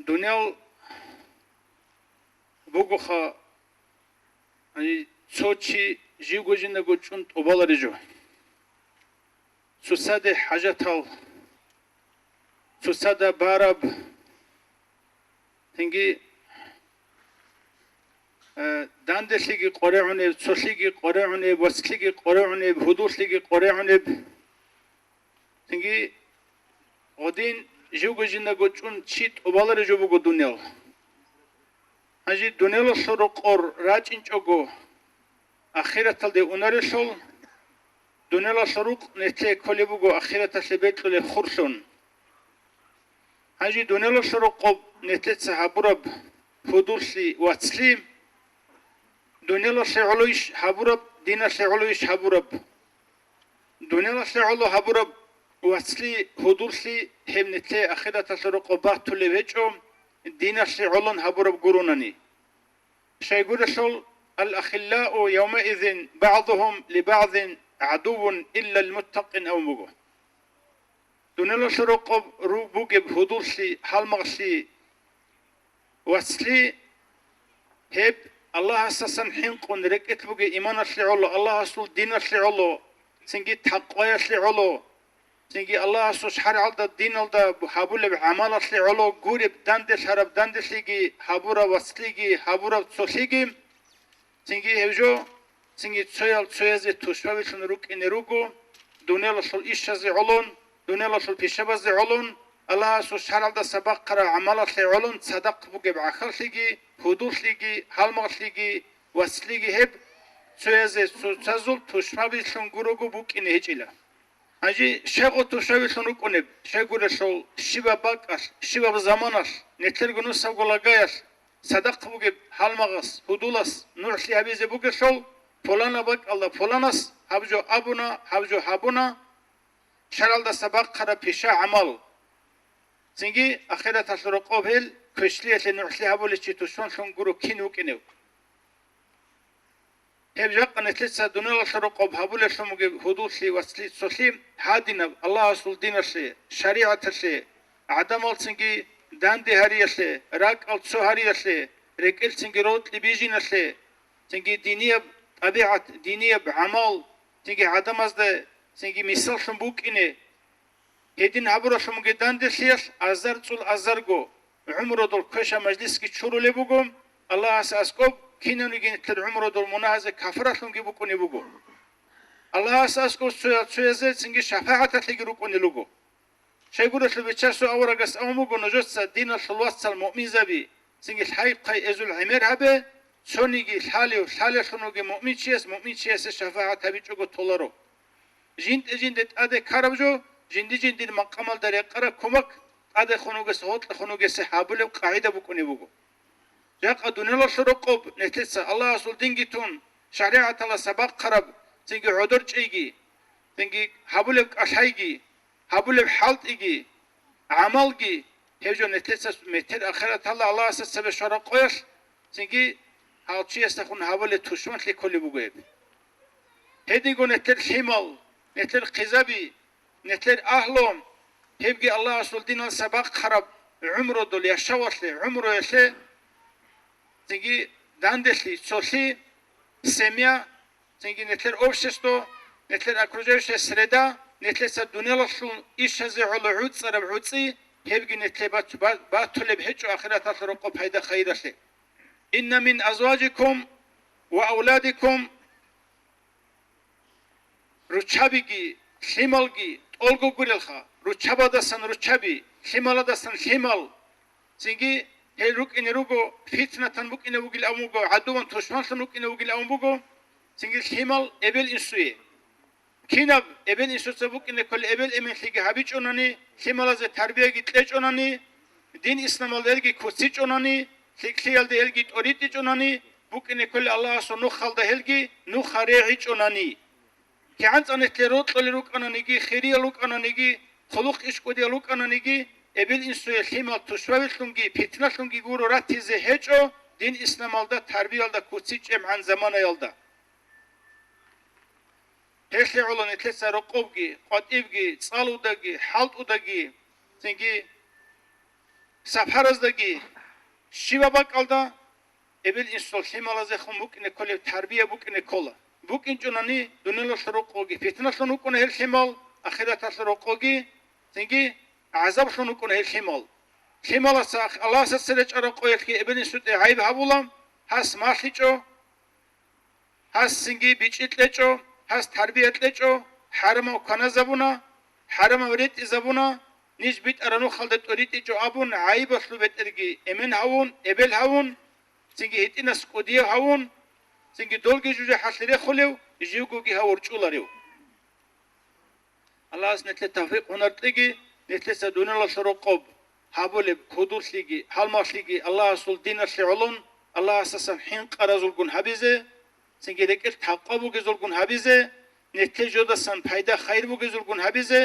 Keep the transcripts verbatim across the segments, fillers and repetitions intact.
Дуниял бугоха, гьаниб цо чи живго жиндаго чӀун тӀубалареб жо. Цоцаде хӀажатал, цоцада бараб, цинги, э, данделъиги къваригӀунеб, цолъиги къваригӀунеб, вацлъиги къваригӀунеб, гьудуллъиги къваригӀунеб. Цинги гьадин живго жиндаго чӀун чи тӀубалареб жо буго дуниял. Гьанже дуниялалъул рокъор рачӀинчӀого ахираталде унарелъул, дуниялалъул рукъ нилъее кколеб буго ахираталъе бекьулеб хурлъун. Гьанже дуниялалъул рокъоб нилъеца гьабураб гьудуллъи, вацлъи, дуниялалъе гӀолойищ гьабураб, диналъе гӀолойищ гьабураб? Дуниялалъе гӀоло гьабураб вацлъи, гьудуллъи гьеб нилъее ахираталъул рокъоб батулеб гьечӀо, диналъе гӀолон гьабураб гуронани. Щайгурелъул, «Ал-ахиллау явмаизин багӀзухум либагӀзин гӀадуввун иллал муттакъин» абун буго. Дуниялалъул рокъоб ру-, бугеб гьудуллъи, гьалмагълъи, вацлъи гьеб Аллагьасдасан хӀинкъун рекӀелъ бугеб иманалъе гӀоло, Аллагьасул диналъе гӀоло, цинги такъваялъе гӀоло, цинги Аллагьасул шаргӀалда, диналда гьабулеб гӀамалалъе гӀоло гуреб данделъараб данделъиги, гьабураб вацлъиги, гьабураб цолъиги, цинги гьеб жо, цинги цоял цоязе тушбабилъун рукӀине руго, дуниялалъул ишазе гӀолон, дуниялалъул пишабазе гӀолон, Аллагьасул шаргӀалдаса бахъараб гӀамалалъе гӀолон цадахъ бугеб гӀахьаллъиги, гьудуллъиги, гьалмагълъиги, вацлъиги гьеб цоязе цоцазул тушбабилъун гурого букӀине гьечӀила. Гьанже щай гъо тушбабилъун рукӀунеб, щайгурелъул щибаб бакӀалъ, щибаб заманалъ, нилъерго нусабго лагаялъ цадахъ бугеб гьалмагъас, гьудулас нугӀлъи гьабизе бугелъул, пуланаб бакӀалда пуланас гьаб жо абуна, гьаб жо гьабуна, шаргӀалдаса бахъараб пиша-гӀамал. Цинги ахираталъул рокъоб гьел квешлъиялъе нугӀлъи гьабулев чи тушманлъун гуро кин вукӀинев. Гьеб жакъа нилъеца дуниялалъул рокъоб гьабулеблъун бугеб гьудуллъи, вацлъи, цолъи гьадинаб Аллагьасул диналъе, шаригӀаталъе, гӀадамалцинги данде гьариялъе, ракӀал цо гьариялъе, рекӀелцинги рокьи бижиналъе, цинги динияб тӀабигӀат, динияб гӀамал, цинги гӀадамазда цинги мисаллъун букӀине. Гьедин гьабуралъун бугеб данделъиялъ азар цӀул азарго гӀумрудул квеша-мажлисги чурулеб буго, Аллагьасе аскӀоб кинавниги нилъер гӀумрудул мунагьазе кафаралъунги букӀунеб буго. Аллагьасе аскӀоб цоял цоязе цинги шапагӀаталъеги рукӀунел руго. Щайгурелъул Бичасул аварагас абун буго, нужеца диналъул вацал муъминзаби цинги лъай-хъвай эзул гӀемер гьабе, цониги лъалев лъалелъун вугев муъминчияс муъминчиясе шапагӀат гьабичӀого толаро. ЖинтӀе-жинде тӀаде ккараб жо, жинди-жиндир макъамалда рекъараб кумак тӀадехун вугес, гьоркьохун вугесе гьабулеб къагӀида букӀунеб буго. Жакъа дуниялалъул рокъоб нилъеца Аллагьасул динги тун, шаригӀаталаса бахъараб, цинги гӀодор чӀейги, цинги гьабулеб кӀалъайги, гьабулеб хӀалтӀиги, гӀамалги, гьеб жо нилъеца метер ахираталда Аллагьасда цебе щвараб къоялъ, цинги гьал чиясдехун гьабулеб тушманлъи кколеб буго гьеб. Гьединго нилъер лъимал, нилъер хъизаби, нилъер агьлу, гьебги Аллагьасул диналса бахъараб гӀумрудул яшавалъе, гӀумруялъе, цинги данделъи, цолъи, семья, цинги нилъер общество, нилъер окружающая среда, нилъеца дуниялалъул ишазе гӀоло гӀуцӀараб гӀуцӀи, гьебги нилъе бат-, ба-, батулеб гьечӀо ахираталъул рокъоб пайда-хайралъе. «Инна мин азважикум ва авладикум», руччабиги, лъималги тӀолго гурелха, руччабаздасан руччаби, лъималадасан лъимал, цинги гьел рукӀине руго, фитнатан букӀине вугил абун буго, гӀадуван тушманлъун рукӀине вугил абун буго, цинги лъимал эбел-инсуе. Кинаб эбел-инсуца букӀине кколел эбел-эменлъиги гьабичӀонани, лъималазе тарбияги кьечӀонани, дин исламалда гьелги куцичӀонани, лъикӀлъиялде гьелги тӀоритӀичӀонани, букӀине кколел Аллагьасул нухалда гьелги нуха регӀичӀонани. КигӀан цӀанилъе рокьулел рукӀананиги, хириял рукӀананиги, хъулухъ ишкӀудиял рукӀананиги, эбел-инсуе лъимал тушбабилъунги питналъунги гуро ратизе гьечӀо дин исламалда тарбиялда куцичӀебгӀан заманаялда. Гьелъие гӀоло нилъеца рокъобги, къватӀибги, цӀалудаги, хӀалтӀудаги, цинги сапараздаги щибаб бакӀалда эбел-инсул лъималазехун букӀине кколеб тарбия букӀине ккола. БукӀинчӀунани дуниялалъул рокъоги питналъун вукӀуна гьел лъимал, ахираталъул рокъоги цинги гӀазаблъун вукӀуна гьел лъимал. Лъималаца Аллагьасда цере чӀараб къоялъги эбел-инсуде гӀайиб гьабула, гьас малъичӀо, гьас цинги бичӀчӀи кьечӀо, гьас тарбия кьечӀо, хӀарамав кваназабуна, хӀарамав ретӀизабуна, ниж битӀараб нухалда тӀоритӀичӀо абун, гӀайибалъул бетӀерги эмен гьавун, эбел гьавун, цинги гьитӀинас кӀудияв гьавун, цинги долги жужахӀалъе рехулев, живгоги гьав ворчӀуларев. Аллагьас нилъе тавфикъ гьунар кьеги, нилъеца дуниялалъул рокъоб гьабулеб кодуллъиги, гьалмагълъиги Аллагьасул диналъе гӀолон, Аллагьасдасан хӀинкъаразулгун гьабизе, цинги рекӀелъ такъва бугезулгун гьабизе, нилъе жодасан пайда-хайир бугезулгун гьабизе,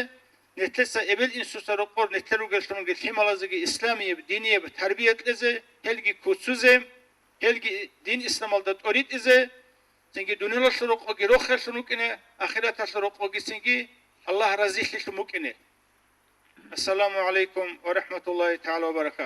нилъеца эбел-инсуца рокъор нилъер ругеллъунги лъималазеги исламияб динияб тарбия кьезе, гьелги куцузе, гьелги дин исламалда тӀоритӀизе, цинги дуниялалъул рокъоги рохеллъун вукӀине, ахираталъул рокъоги цинги Аллагь разилъилъун букӀине. Ассаламу гӀалайкум ва рахӀматуллагьи тагӀала ва баракатугь.